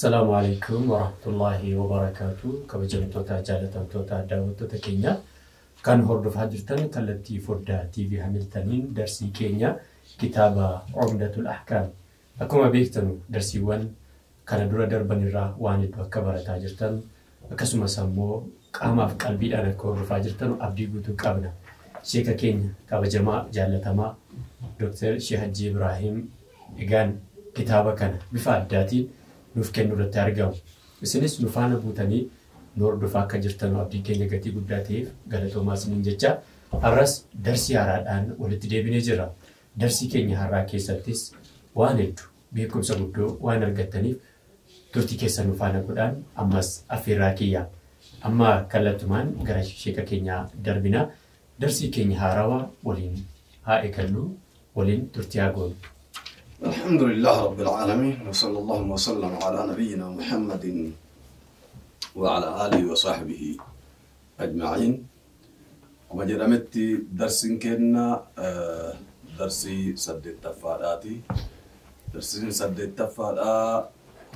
Assalaamu alaikum warahmatullaahi wabarakaatu. Kabajamtoota, jaalatamtoota, daawwattoota keenya kan hordofaa jirtan kallattii foddaa TV Hamiltaniin darsii keenya kitaaba Umdatul Ahkaam. Akkuma beektanu darsiiwwan kana dura darban irraa waan hedduu akka barataa jirtan, akkasumas ammoo qaamaaf qalbiidhaan akka hordofaa jirtan abdii guutuu qabna. Sheeka keenya kabajamaa jaalatamaa Dr. Sheekh Hajji Ibraahim egaan kitaaba kana bifa addaatiin nuuf kennu irratti argamu. Isinis nu faana buutanii nu hordofaa akka jirtan abdii keenya gatii guddaa ta'eef galatoomaa isiniin jecha har'as darsii haaraadhaan walitti deebinee jirra. Darsii keenya har'aa keessattis waan hedduu beekumsa guddoo waan argattaniif turtii keessan nu faana godhaan ammas affeerraa kiyya. Amma kallattumaan gara sheeka keenyaa darbina. Darsii keenya haarawaa waliin haa eegallu, waliin turtii haa goonu. الحمد لله رب العالمين، وصلى الله وسلم على نبينا محمد وعلى آله وصحبه أجمعين. كما جرمتي درس كنا درسي سد التفاداتي، درس سد التفادا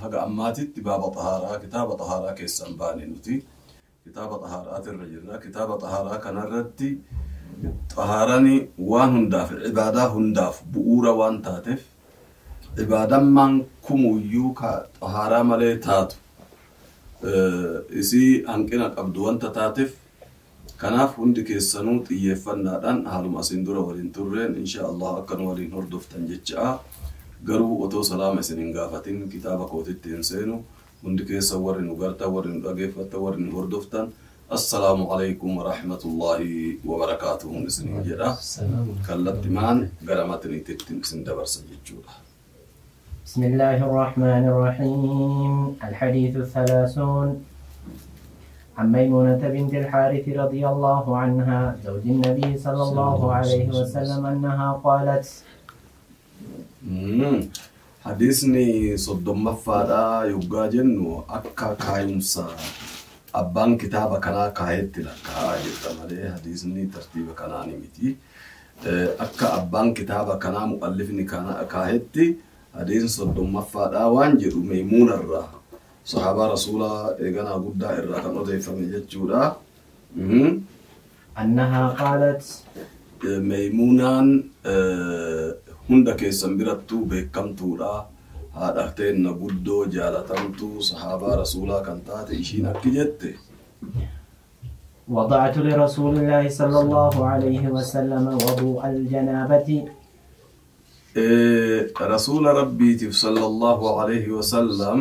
هذا أماتي باب طهارة، كتاب طهارة كيسنباني نتي كتاب طهارات الرجل، كتاب طهارة كان الردي طهارني وان هنداف العبادة هنداف بؤورة وان تاتف عبادة من كمو يوكا طهارة ملي تاتو إسي أنكنا قبضوان تاتف كناف هندي كيسانو تيفنا دان هالو ما سندورة ولين ترين إن شاء الله أكن ولين هردف تنجتشا قرو وتو سلام سنين غافتين كتابة كوتي تنسينو هندي كيسا ورين وغرتا ورين وغيفتا ورين هردفتن. السلام عليكم ورحمة الله وبركاته. سنين جرا كلت مان غرامتني تتن سندبر سججورا. بسم الله الرحمن الرحيم. الحديث 30 عن ميمونة بنت الحارث رضي الله عنها زوج النبي صلى الله عليه وسلم أنها قالت. حديثني صدم مفادا يبقى أكا كايمسا أبان كتابة كنا كايت لك جدا حديثني ترتيب كنا نمتي أكا أبان كتابة كنا مؤلفني كنا كايتي حديث صدم مفادا وانجر ميمون الرا صحابة رسولا إيغانا قد الرا كان أضيف من جدّورا. أنها قالت. ميمونان هندا كيسن برتو بكم تورا هذا نقدو جالتمتو صحابة رسولا كانت إيشين أكيدت. وضعت لرسول الله صلى الله عليه وسلم وضوء الجنابة. رسول ربي صلى الله عليه وسلم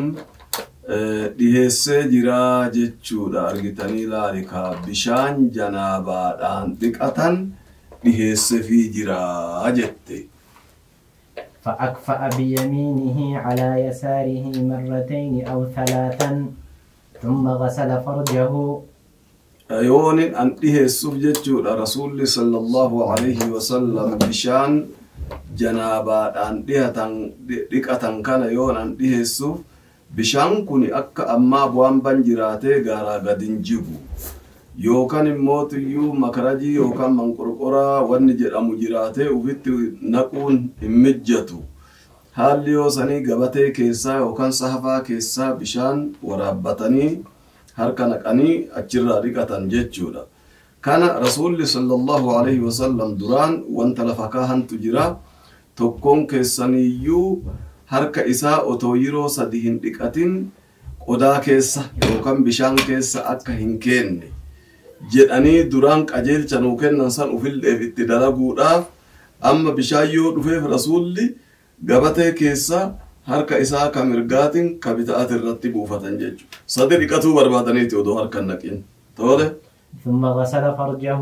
dhiheessee jira jechuudha. Argitanii laali ka bishaan janaabaadhaan dhiqatan dhiheessee jira jette. فأكفأ بيمينه على يساره مرتين أو ثلاثا ثم غسل فرجه. أيون أن dhiheessuuf jechuudha. رسول صلى الله عليه وسلم bishaan janaabaadhaan dhiqatan kana yoon an dhiheessuuf bishaan kuni akka ammaa bu'aan ban jiraatee gaaraa gad hin jigu yookaan immoo tuyyuu makarajii yookaan manqorqoraa wanni jedhamu jiraatee ufitti naquun hin mijjatu. Haalli yoo sanii gabatee keessaa yookaan sahafaa keessaa bishaan waraabbatanii harka naqanii achirraa dhiqatan jechuudha. Kana rasuulli sallallahu alaihi wasallam duraan wanta lafa kaahantu jira. Tokkoon keessaniyyuu harka isaa otoo yeroo sadi hin dhiqatin qodaa keessa yookaan bishaan keessa akka hin kenne jedhanii duraan qajeelcha nuu kennan san ufilleef itti dalaguudhaaf amma bishaan yoo dhufeef rasuulli gabatee keessa harka isaa ka mirgaatiin ka bitaatiin irratti buufatan jechuudha. Sadi dhiqatuu barbaadaniiti odoo harka hin naqin. Tole. ثم غسل فرجه.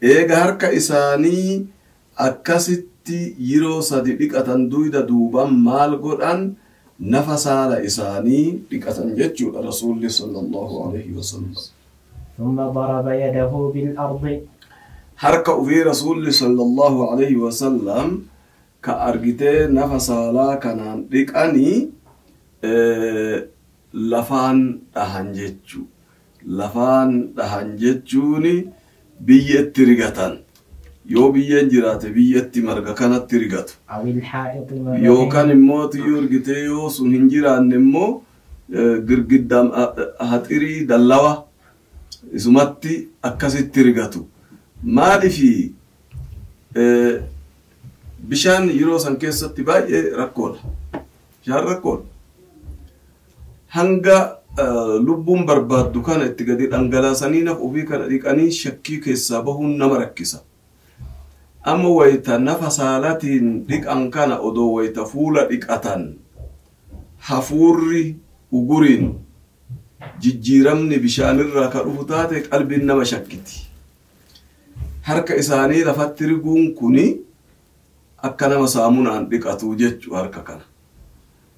Eega harka isaanii akkasitti yeroo sadi dhiqatan duyda duuban maal godhan nafa saala isaanii dhiqatan jechuudha rasuulli sallallahu alaihi wasallam. ثم ضرب يده بالأرض. Harka ufii rasuulli sallallahu alaihi wasallam ka argitee nafa saalaa kanaan dhiqanii lafaan dhahan jechuu. Lafaan dhahan jechuuni biyyatti rigatan. Yoo biyyeen jiraate biyyatti marga kanatti rigatu. أو الحائط مرتين. Yookaan immoo tiyyuu argitee yoo sun hin jiraanne immoo Girgiddaa haxirii dallawa isumatti akkasitti rigatu. Maaliifi bishaan yeroo san keessatti baay'ee rakkoodha. Bishaan rakkoodha. Hanga lubbuun barbaaddu kana itti gadi dhangalaasanii nafa ofii kana dhiqanii shakkii keessaa bahuun nama rakkisa. Amma wayita nafa saalatiin dhiqan kana odoo wayita fuula dhiqatan hafuurri uguriin jijjiiramni bishaanirraa ka dhufu taate qalbiin nama shakkiti. Harka isaanii lafatti riguun kuni akka nama saamunaan dhiqatu jechuu harka kana.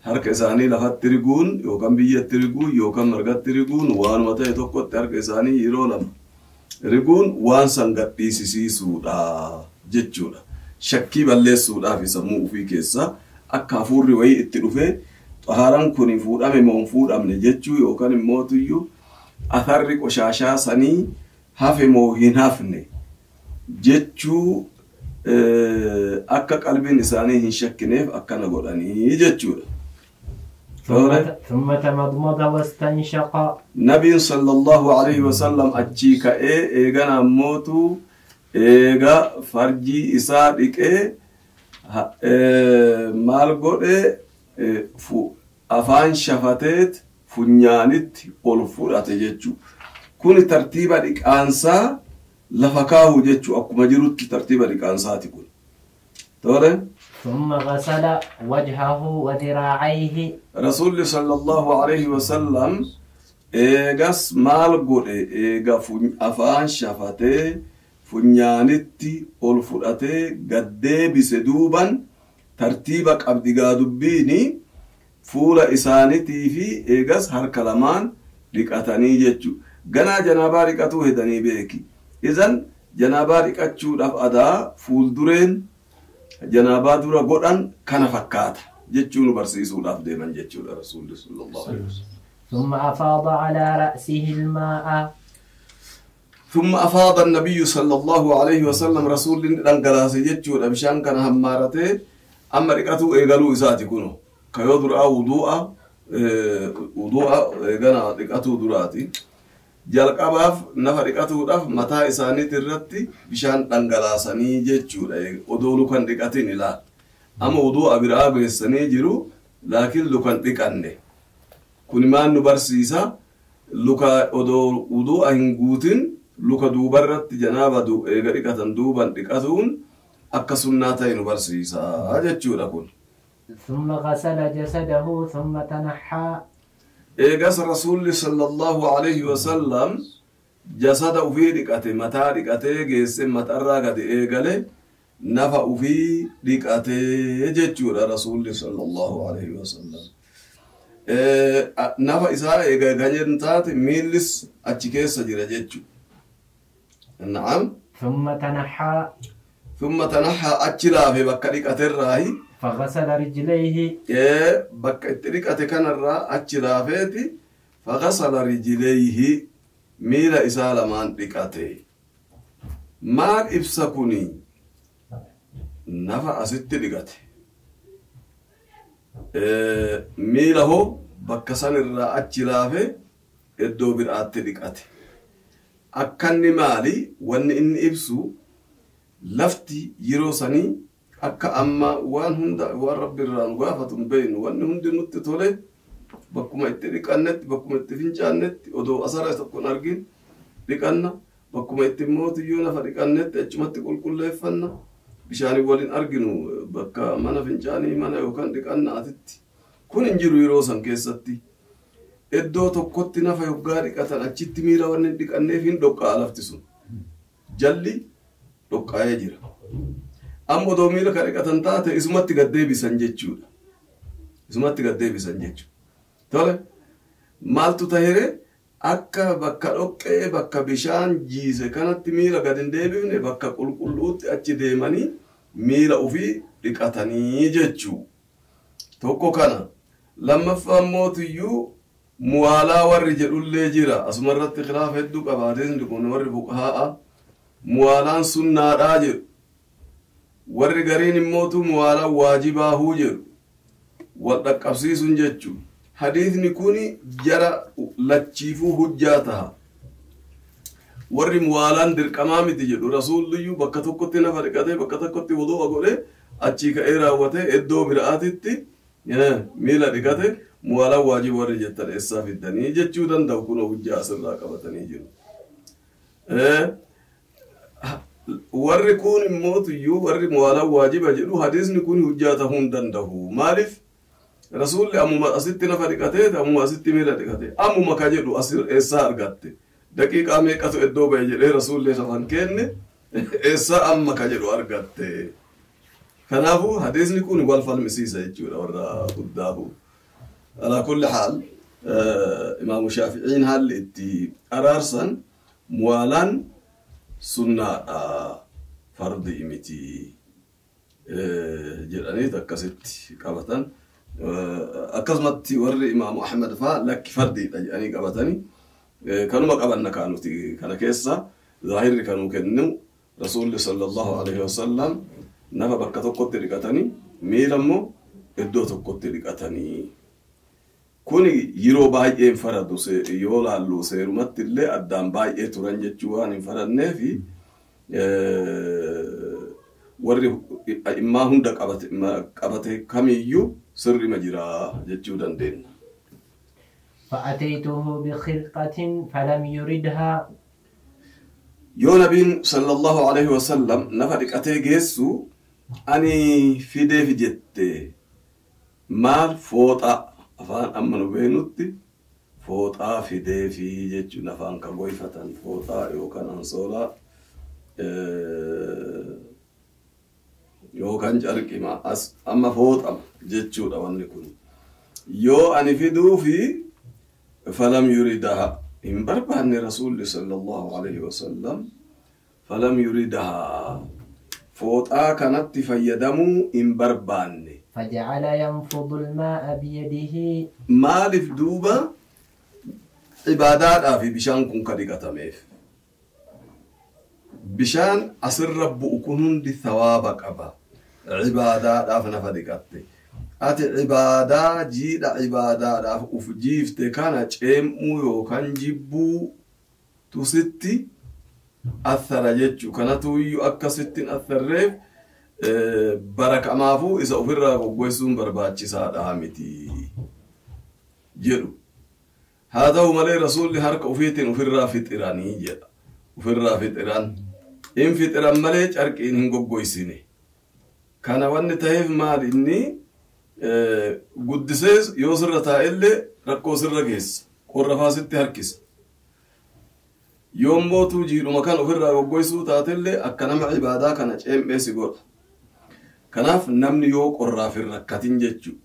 Harka isaanii lafatti riguun yookaan biyyatti riguun yookaan margatti riguun waanuma ta'e tokkotti harka isaanii yeroo lama riguun waan san gadhiisisiisuudha jechuudha. Shakkii balleessuudhaaf sammuu ofii keessa akka hafuurri wayii itti dhufee xahaaraan kun fuudhame moo hin fuudhamne jechuu yookaan immoo tuyyuu atharri qoshaashaa sanii hafe moo hin hafne jechuu akka qalbiin isaanii hin shakkineef akkana godhanii jechuudha. ثم تمضمض واستنشق. Nabiin sallallahu alaihi wasallam achii ka'ee eegana mootu eega farjii isaa dhiqee maal godhe afaan shafateet funyaanitti ol fudhate jechuu. Kuni tartiiba dhiqaansaa lafa kaahu jechuu akkuma jirutti tartiiba dhiqaansaati kun. Tole. ثم غسل وجهه وذراعيه. Rasuulli sallallahu alaihi wasallam eegas maal godhe eega afaan shafatee funyaanitti ol fudhatee gaddeebise duuban tartiiba qabdi gaa dubbiini fuula isaaniitii fi eegas harka lamaan dhiqatanii jechuu. Ganaa janaabaa dhiqatuu hedanii beeki. Izan janaabaa dhiqachuudhaaf adaa fuuldureen janaabaa dura godhan kana fakkaata jechuu nu barsiisuudhaaf deeman jechuudha Rasuulli sallallahu alaihi wasallam. ثم أفاض على رأسه الماء. ثم أفاض النبي صلى الله عليه وسلم رسول دنگلاس jechuudha bishaan kana hammaaratee amma dhiqatuu eegaluu isaati kuno kayoo duraa wudu'a eegana dhiqatuu duraati. Jalqabaaf nafa dhiqatuudhaaf mataa isaaniitti irratti bishaan dhangalaasanii jechuudha. Odoo lukan dhiqatin ilaal. Amma wudu'a biraa geessanii jiru laakiin lukan dhiqanne. Kun maal nu barsiisa? Luka odoo wudu'a hin guutin luka duubarratti janaaba eega dhiqatan duuban dhiqatuun akka sunnaa ta'e nu barsiisa jechuudha kun. ثم غسل جسده ثم تنحى. Eegas Rasuulli sallallahu alaihi wasallam jasada ufii dhiqate mataa dhiqatee geesse mataarraa gadi eegale nafa ufii dhiqatee jechuudha Rasuulli sallallahu alaihi wasallam. Nafa isaa eega ganyen taate miillis achi keessa jira jechuudha. Na'am. ثم تنحى. ثم تنحى achi laafe bakka dhiqaterraahi. فغسل رجليه. Bakka itti dhiqate kanarraa achi laafeeti فغسل رجليه miila isaa lamaan dhiqate. Maal ibsa kuni? Nafa asitti dhiqate. Miila hoo bakka sanirraa achi laafe iddoo biraatti dhiqate. Akkanni maali? Wanni inni ibsu lafti yeroo sanii akka amma waan hunda waan rabbi irraa nu gaafatu hin beeknu wanni hundi nutti tole bakkuma itti dhiqannetti bakkuma itti fincaannetti odoo asara tokko hin argin dhiqanna bakkuma itti mootiyyuu nafa dhiqannetti achumatti qulqulleeffanna bishaanii waliin arginu bakka mana fincaanii mana yookaan dhiqanna atitti kun hin jiru yeroo san keessatti iddoo tokkotti nafa yoggaa dhiqatan achitti miila wanni hin dhiqanneef hin dhoqqaa lafti sun jalli dhoqqaa'ee jira. Amma odoo miila kan dhiqatan taate isumatti gad deebisan jechuudha. Isumatti gad deebisan jechuudha. Tole maaltu tahere akka bakka dhoqqee bakka bishaan jiise kanatti miila gad hin deebifne bakka qulqulluutti achi deemanii miila ofii dhiqatanii jechuu. Tokko kana lammaffaan mootiyyuu muwaalaa warri jedhullee jira. Asumarratti khilaafa hedduu qabaateen kun warri fuqahaa muwaalaan sunnaadhaa jedhu. Warri gariin immootu muwaalaan waajibaahuu jedhu. Wal dhaqqabsiisuun jechuu. Hadiisni kun jara lachiifuu hujjaa taha. Warri muwaalaan dirqamaa miti jedhu rasuulliyyuu bakka tokkotti nafa dhiqatee bakka tokkotti wudu'a godhee achii ka'ee raawwatee iddoo biraatitti miila dhiqate muwaalaan waajiba warri jettan eessaa fiddanii jechuu danda'u kunoo hujjaa asirraa qabatanii jiru. Warri kun immootuyyuu warri muwaalaan waajiba jedhu hadiisni kun hujjaa tahuu hin danda'u. Maaliif? Rasuulli ammuma asitti nafa dhiqatee ammuma asitti miila dhiqate ammuma ka jedhu as eessaa argatte daqiiqaa meeqatu iddoo ba'e jedhee rasuulli lafan kenne eessaa amma ka jedhu argatte. Kanaafuu hadiisni kun wal falmisiisa jechuudha warra guddaafu. Alaa kulli haal imaamu Shaaficiin haalli itti araarsan muwaalaan sunnaadha fardi miti jedhaniit akkasitti qabatan. Akkasumatti warri imaamu Ahmad faa lakki fardiidha jedhanii qabatanii kanuma qabanna kaanuti kana keessa zaahirri kanuu kennu rasuulli sallallahu alaihi wasallam nafa bakka tokkotti dhiqatanii miila immoo iddoo tokkotti dhiqatanii. Kuni yeroo baay'ee hin faradu yoo laallu seerumatti illee addaan baay'ee turan jechuu waan hin faranneefi warri immaa hunda qabate kamiyyuu sirrima jira jechuu dandeenya. فأتيته بخرقة فلم يردها. Yoo nabiin sallallahu alaihi wasallam nafa dhiqatee geessu ani fideef jette maal fooxaa afaan amma nu beenutti fooxaa fideefi jechuun afaan ka goyfatan fooxaa yookaan ansoolaa yookaan carqima as amma fooxama jechuudha wanni kun. Yoo ani fiduufi falam yuridaha hin barbaanne rasuulli sallallahu alaihi wasallam falam yuridaha fooxaa kanatti fayyadamuu hin barbaanne. فجعل ينفض الماء بيده. Maaliif duuba ibaadaadhaa fi bishaan kun ka dhiqatameef. Bishaan asirra bu'u kun hundi thawaaba qaba. Ibaadaadhaaf nafa dhiqatte. Ati ibaadaa jiidha ibaadaadhaaf uf jiifte kana ceem'uu yookaan jibbuu tusitti athara jechuu kanatuyyuu akkasittiin atharreef barakamaafuu isa ofirraa goggoisuun barbaachisaadha miti jedhu. Haa ta'u malee rasuulli harka ofiitiin ofirraa fixiranii jedha. Ofirraa fixiran. In fixiran malee carqiin hin goggoisine. Kana wanni ta'eef maal inni guddisees yoo sirra taa'ellee rakkoo sirra geessa. Qorra faasitti harkisa. Yommootuu jiidhuma kan ofirraa goggoisuu taatellee akka nama ibaadaa kana ceem'ee si godha. Kanaaf namni yoo qorraaf hin rakkatin jechuu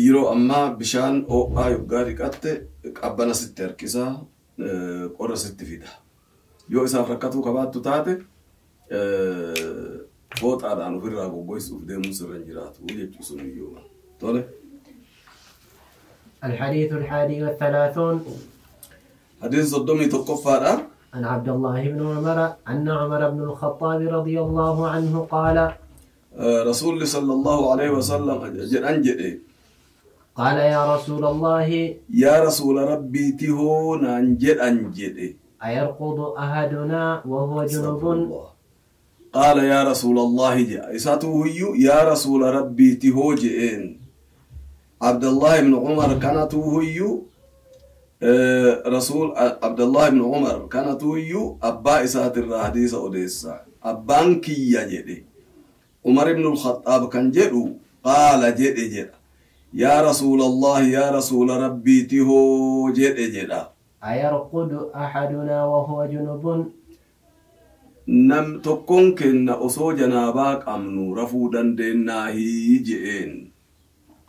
yeroo ammaa bishaan ho'aa yoggaa dhiqatte qabbana sitti harkisaa qorra sitti fida. Yoo isaaf rakkatuu qabaattu taate fooxaadhaan ofirraa goggoisuuf deemuun sirra hin jiraatu jechuu sun iyyuu. Tole. الحديث 31. حديث صدومي تقفى. عن عبد الله بن عمر أن عمر بن الخطاب رضي الله عنه قال رسول صلى الله عليه وسلم أنجئ قال يا رسول الله يا رسول ربي تهون أنجئ أنجئ أيرقض أحدنا وهو جنب؟ قال يا رسول الله جاء إساته يا رسول ربي تهو جئين. عبد الله بن عمر كانت هي رسول عبد الله بن عمر كانت هي أبا إسات الرهديس أوديسا أبان كي يجري عمر بن الخطاب كان جدو قال جد جد يا رسول الله يا رسول ربي تهو جد جد أيرقد أحدنا وهو جنب؟ نم تكون كن أصو جناباك أمنو رفو دندنا هي جئين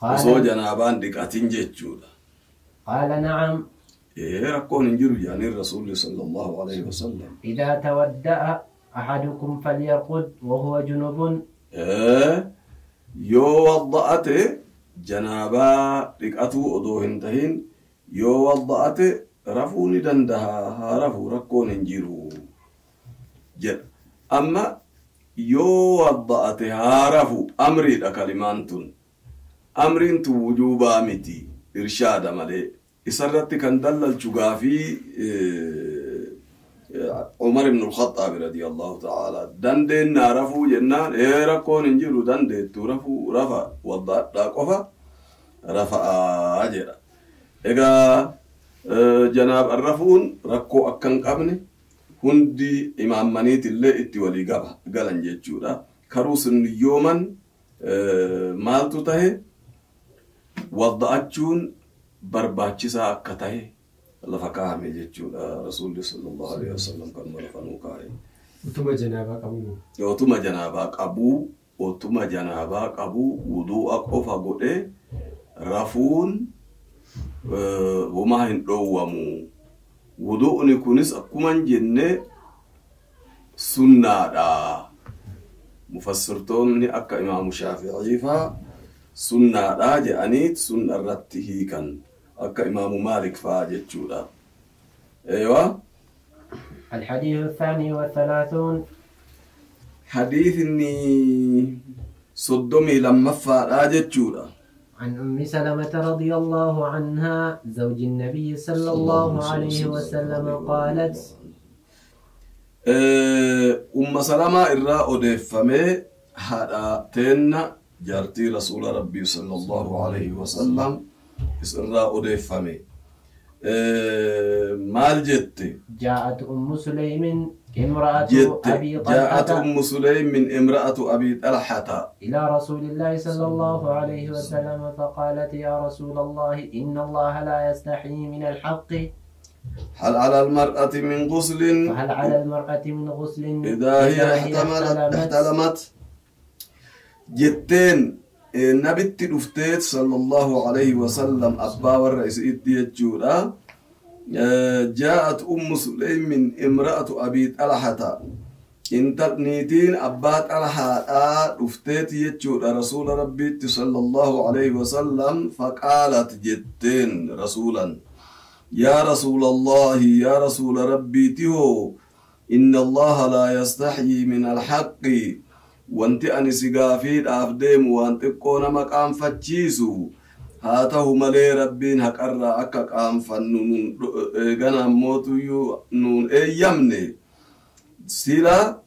osoo janaabaan dhiqatin jechuudha. قال نعم. Rakkoon hin jiru jedhanii rasuulli sallallahu alaihi wasallam. إذا تودأ أحدكم فليرقد وهو جنب. Yoo wadda'ate janaabaa dhiqatuu odoo hin tahin yoo wadda'ate rafuu ni danda'a haa rafuu rakkoon hin jiru jedha. Amma yoo wadda'ate haa rafuu amriidha kalimaan tun. Amriin tun wujuubaa miti. Irshaada malee isarratti kan dallalchu gaafii Umar ibn al-Khattaab radiyallahu ta'ala dandeennaa rafuu jennaan ee rakkoon hin jiru dandeettu rafuu rafa waddaadhaa qofa rafa'aa jedha. Egaa janaabaan rafuun rakkoo akka hin qabne hundi imaammaniitillee itti walii galan jechuudha. Karuu sunniyyooman maaltu tahe wadda'achuun barbaachisaa akka tahe lafa kaa'ame jechuudha. Rasuulli sallallahu alaihi wasallam kanuma lafa nuu kaa'e. Utuma janaabaa qabuu. Utuma janaabaa qabuu, utuma janaabaa qabuu wudu'a qofa godhee rafuun homaa hin dhoowwamu. Wudu'ni kunis akkuma hin jenne sunnaadha. Mufassirtoonni akka Imaamu Shaafi'ii faa sunnaadha jedhanii sunna irratti hiikan akka Imaamu Maalik faa jechuudha. Eewa. الحديث الثاني والثلاثون. حديثني صدمي لما فaa jechuudha. عن أم سلمة رضي الله عنها زوج النبي صلى الله عليه وسلم قالت أم سلمة إرى أدفمي هذا تن جارتي رسول ربي صلى الله عليه وسلم إرى أدفمي مال جت جاءت أم سليم امرأة أبي طلحة جاءت أم سليم من امرأة أبي طلحة إلى رسول الله صلى الله عليه وسلم فقالت يا رسول الله إن الله لا يستحيي من الحق هل على المرأة من غسل فهل على المرأة من غسل إذا هي احتلمت جتين نبت الأفتات صلى الله عليه وسلم أبا والرئيس الديجورة جاءت أم سليم من امرأة أبي طلحة انت نيتين أبا طلحة أفتات يجورة رسول ربي صلى الله عليه وسلم فقالت جتين رسولا يا رسول الله يا رسول ربي تهو إن الله لا يستحيي من الحق وانت أني سقافيد أفديم وانت قونا مقام فتشيسو هاته ملي ربين هكرا أكا قام فنون غنا موتو نون أيامني سيلا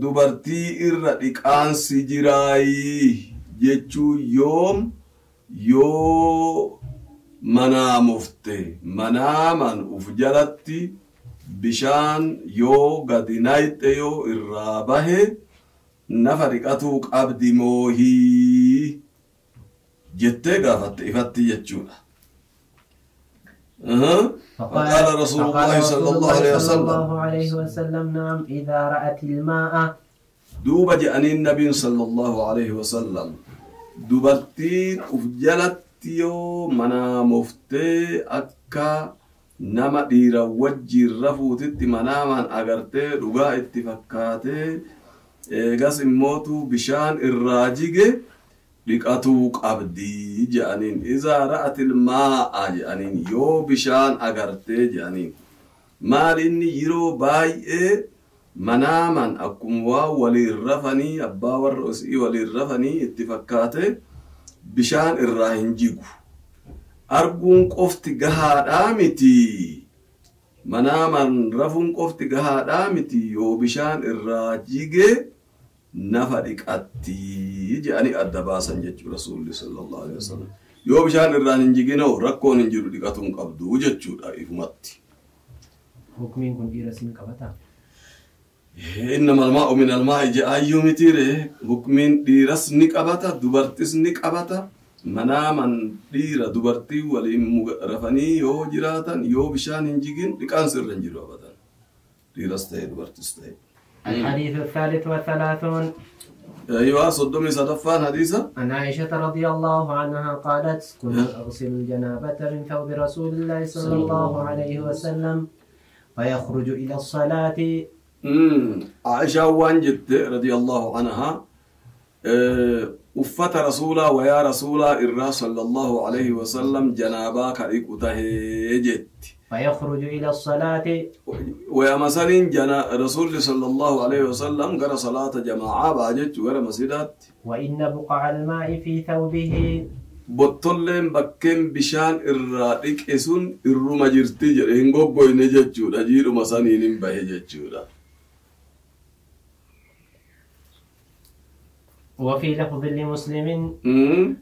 دبرتي إرى إقان سجراي جيتشو يوم يو منامفته مناما أفجلتي بشان يو قدنايت يو إرابه نفرقتو قبض موهي جتة قافت إفتي يجونا. فقال رسول الله صلى الله عليه وسلم نعم إذا رأت الماء. دوب جاءني النبي صلى الله عليه وسلم دوبتين أفجلت يو منامفته أكا nama dhiira wajjin rafuutitti manaamaan agartee dhugaa itti fakkaatee eegas immootu bishaan irraa jige dhiqatuu qabdii jedhaniin. Izaa ra'atil maa'a jedhaniin yoo bishaan agartee jedhaniin. Maal inni yeroo baay'ee manaamaan akkuma waa waliin rafanii abbaa warra osii waliin rafanii itti fakkaate bishaan irraa hin jigu. Arguun qofti gahaadhaa miti. Manaamaan rafuun qofti gahaadhaa miti yoo bishaan irraa jige nafa dhiqatti jedhanii adda baasan jechuudha Rasuulli sallallahu alaihi wasallam. Yoo bishaan irraan hin jiginoo rakkoon hin jiru dhiqatuu hin qabdu jechuudha ifumatti. Hukumiin kun dhiira siin qabataa? إنما الماء من الماء je'aayyuu mitiire hukumiin dhiiras ni qabata dubartis ni qabata. Manaaman dhiira dubartii waliin rafanii yoo jiraatan yoo bishaan hin jigin dhiqaan sirra hin jiru abadan. Dhiiras ta'e dubartis ta'e. الحديث الثالث والثلاثون. أيوة صدمي صدفان حديثة. عن عائشة رضي الله عنها قالت كنت أغسل الجنابة من ثوب رسول الله صلى الله عليه وسلم فيخرج إلى الصلاة. عائشة وانجت رضي الله عنها أفت رسولا ويا رسولا إرى صلى الله عليه وسلم جنابا كريكوته جت فيخرج إلى الصلاة ويا مثلا جنا رسول صلى الله عليه وسلم قرأ صلاة جماعة باجت وغير مسجدات وإن بقع الماء في ثوبه Bottolleen bakkeen bishaan irraa dhiqe sun irruma jirti jedhe hin goggoyne jechuudha. Jiidhuma saniin hin bahe jechuudha. وفي لفظ لمسلم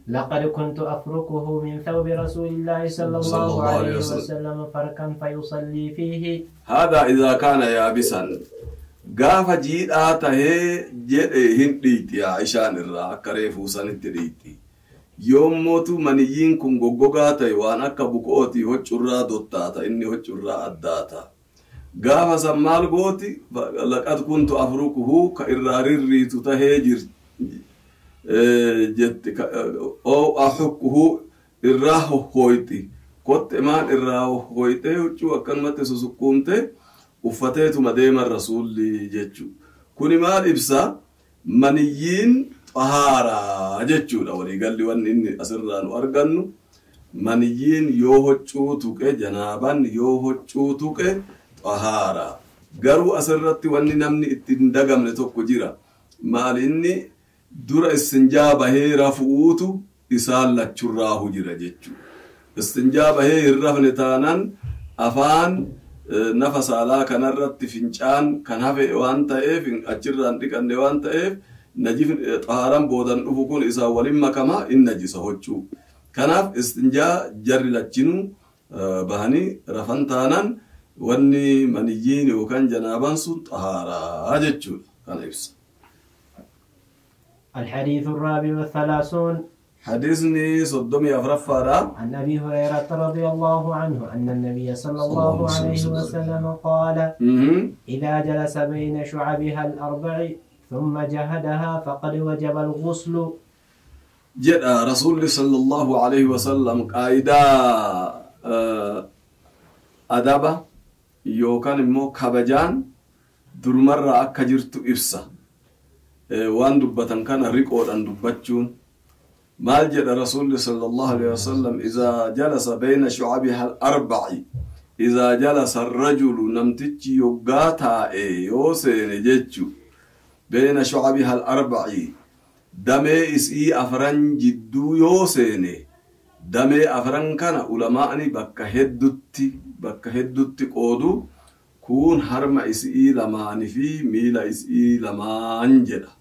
لقد كنت أفركه من ثوب رسول الله صلى الله عليه وسلم فركا فيصلي فيه. هذا إذا كان يابسا. Gaafa jiidhaa tahee jedhe hin dhiiti Aishaan irraa akka reefuu sanitti dhiiti. Yommuutu maniyyiin kun goggogaa ta'e waan akka buqootii hoccurraa dottaata inni hoccurraa addaata. Gaafa san maal gooti laqad kuntu afrukuhu ka irraa rirriitu tahee jirti jetti oo ahukkuhu irraa hohoyti kotte maan irraa hohoyte huccuu akkanumatti susukkuumte uffateetuma deeman rasuulli jechuu. Kuni maal ibsa? Maniyyiin xahaaraa jechuudha. Waliigalli wanni inni asirraa nu argannu maniyyiin yoo huccuu tuqe janaaban yoo huccuu tuqe xahaaraa. Garuu asirratti wanni namni itti hin dagamne tokko jira. Maal inni dura istinjaa bahee rafuutu isaan lachurraahu jira jechuudha. Istinjaa bahee hin rafne taanaan afaan nafa saalaa kanarratti fincaan kan hafe waan ta'eef achirraan dhiqanne waan ta'eef najif xahaaraan boodan dhufu kun isaan waliin makama in najisa hoccuu. Kanaaf istinjaa jarri lachinuu bahanii rafan taanaan wanni maniyyiin yookaan janaaban sun xahaaraa jechuudha. Kana ibsa. الحديث الرابع والثلاثون. حديثني صدمي أفرفارا. عن أبي هريرة رضي الله عنه أن النبي صلى الله عليه وسلم قال إذا جلس بين شعبها الأربع ثم جهدها فقد وجب الغسل. جاء رسول صلى الله عليه وسلم قاعدة أدابة يوكان مو كبجان درمرة أكجرت إفسا waan dubbatan kana riqoodhaan dubbachuun maal jedha rasuulli sallallahu alaihi wasallam izaa jalasa bayna shu'abiha al-arba'i izaa jalasa ar-rajulu namtichi yoggaa taa'e yoo seene jechu bayna shu'abiha al-arba'i damee isii afran jidduu yoo seene damee afran kana ulamaa'ni bakka heddutti qoodu kun harma isii lamaanii fi miila isii lamaan jedha.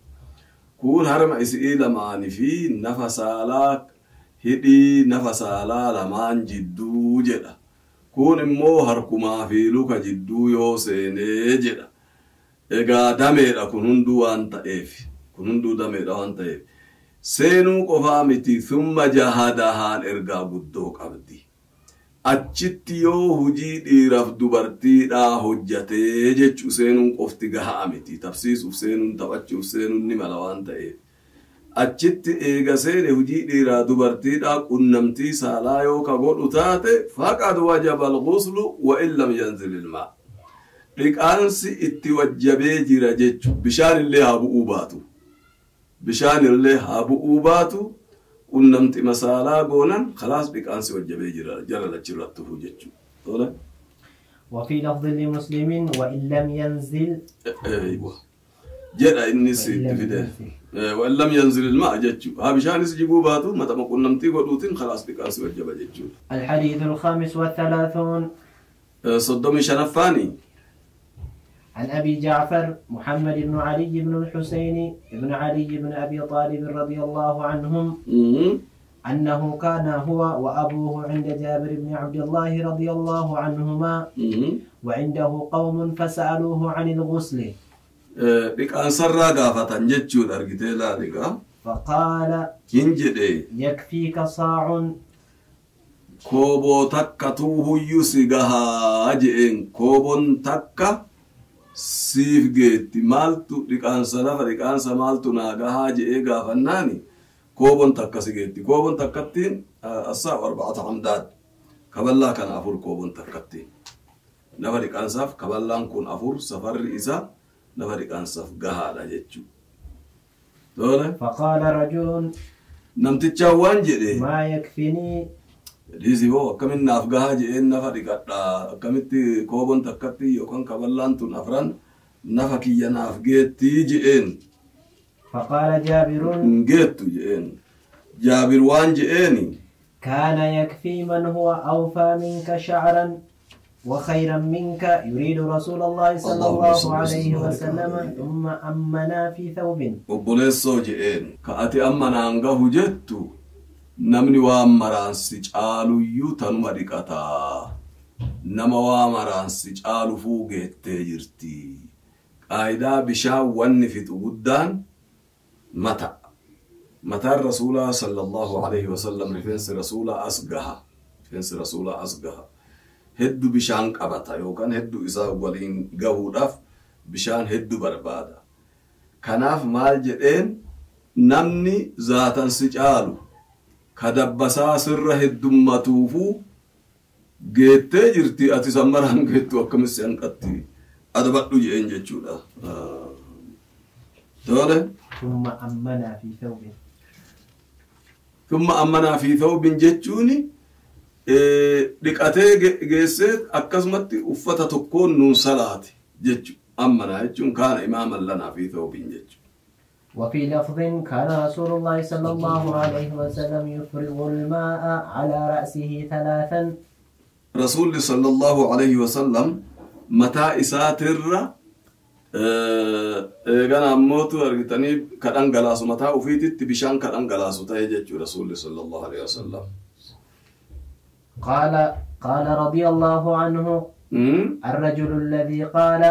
Kun harma isii lamaanii fi nafa saalaa hidhii nafa saalaa lamaan jidduu jedha. Kun immoo harkumaa fi luka jidduu yoo seenee jedha. Egaa dameedha kun hunduu waan ta'eef. Kun hunduu dameedha waan ta'eef. Seenuu qofaa miti thumma jahadahaan ergaa guddoo qabdi. Achitti yoo hujii dhiiraaf dubartiidhaa hojjatee jechuu seenuun qofti gahaa miti. Tapsiisuuf seenuun taphachuuf seenuun ni mala waan ta'eef. Achitti eega seene hujii dhiiraa dubartiidhaa qunnamtii saalaa yoo ka godhu taate faqad wajaba al-ghuslu wa in lam yanzil il-maa. Dhiqaansi itti wajjabee jira jechuu bishaan illee haa bu'uu baatu. Bishaan illee haa bu'uu baatu. Qunnamti masaalaa goonan khalaas dhiqaansi wajjabee jira jara lachirratti hufuu jechuudha. وفي لفظ لمسلم وإن لم ينزل. أيوه jedha innis itti fide وإن لم ينزل الماء jechuudha. Haa bishaanis jiguu baatu matama qunnamtii godhuutiin khalaas dhiqaansi wajjaba jechuudha. الحديث الخامس والثلاثون. 35 عن أبي جعفر محمد بن علي بن الحسين بن علي بن أبي طالب رضي الله عنهم أنه كان هو وأبوه عند جابر بن عبد الله رضي الله عنهما وعنده قوم فسألوه عن الغسل. فقال يكفيك صاع. Kooboo takka tuuhuyyuu si gahaa je'een kooboon takka siif geetti maaltu dhiqaansa lafa dhiqaansa maaltu naa gahaa je'ee gaafannaani kooboon takka si geetti. Kooboon takkattiin assaaf arba'ata hamdaad kaballaa kana afur kooboon takkattiin nafa dhiqaansaaf kaballaan kun afur safarri isaa nafa dhiqaansaaf gahaadha jechuudha. Tole. فقال رجل namtichaan waan jedhe ما يكفيني Dhiisii hoo akkamiin naaf gahaa je'een nafa dhiqadhaa akkamitti kooboon takkatti yookaan kaballaan tun afran nafa kiyya naaf geettii je'een. فقال جابر Hin geettu je'een. Jaabir waan je'eeni كان يكفي من هو أوفى منك شعرا وخيرا منك يريد رسول الله صلى الله عليه وسلم ثم أمنا في ثوب. Obboleessoo je'een ka ati amma naan gahu jettu namni waan maraan si caaluyyuu tanuma dhiqataa. Nama waa maraan si caalu fuugeettee jirti. Qaayidaa bishaan wanni fixu guddaan mata. Mataan rasuulaa sallallahu alaihi wasallam rifeensi rasuulaa as gaha. Rifeensi rasuulaa as gaha. Hedduu bishaan qabata yookaan hedduu isaa waliin gahuudhaaf bishaan hedduu barbaada. Kanaaf maal jedheen namni zaatan si caalu ka dabbasaa sirra heddummatuufuu geettee jirti ati sammaraan geettu akkamis si hanqatti adabadhu jedheen jechuudha. Tole. ثم أمنا في ثوب. ثم أمنا في ثوب jechuuni dhiqatee geessee akkasumatti uffata tokkoon nuun salaate jechuudha. Ammanaa jechuun kaana imaaman lanaa fi thawbin jechuudha. وفي لفظ كان رسول الله صلى الله عليه وسلم يفرغ الماء على رأسه ثلاثا. رسول صلى الله عليه وسلم متى إساتر eegana ammootu argitanii ka dhangalaasu mataa ufiititti bishaan ka dhangalaasu ta'e jechuudha rasuulli sallallahu alaihi wasallam. قال قال رضي الله عنه الرجل الذي قال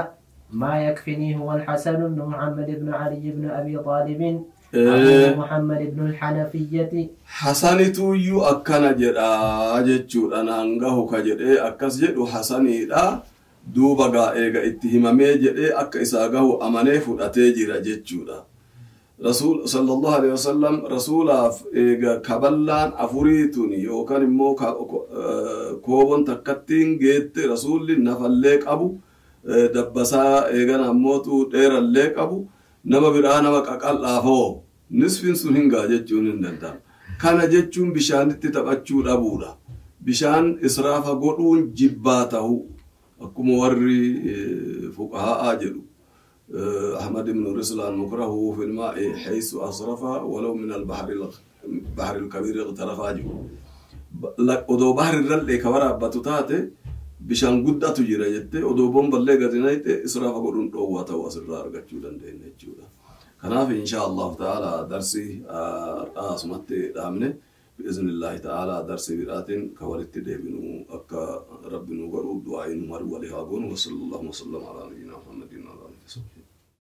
ما يكفني هو الحسن بن محمد بن علي بن أبي طالب أبو محمد بن الحنفية. حسنتو akkana jedha jechuudha naan gahu ka jedhee akkas jedhu Hasaniidha. Duuba gaa eega itti himamee jedhee akka isaa gahu amanee fudhatee jira jechuudha. Rasuul sallallahu alaihi wasallam rasuulaaf eega kaballaan afurii tuni yookaan immoo kooboon takkattiin geette rasuulli nafallee qabu dabbasaa eegana ammootu dheerallee qabu nama biraa nama qaqal'aafoo nisfiin sun hin ga'a jechuun hin danda'amu. Kana jechuun bishaanitti taphachuu dhabuudha. Bishaan israafa godhuun jibbaa ta'u. Akkuma warri fuqahaa jedhu أحمد بن رسلان مكرهه في الماء حيث أصرف ولو من البحر البحر الكبير اغترفا jedhu. Odoo bahri irrallee ka waraabbatu taate bishaan guddaatu jira jettee odoo bomballee gadi naqxe israafa godhuun dhoowwaa ta'uu asirraa argachuu dandeenya jechuudha. Kanaaf insha Allahu ta'ala darsii asumatti dhaabne بإذن الله تعالى درس biraatiin ka walitti deebinu akka Rabbi nu godhu du'aayin maru walii haa goonu وصلى الله وسلم على نبينا محمد وعلى آله وصحبه.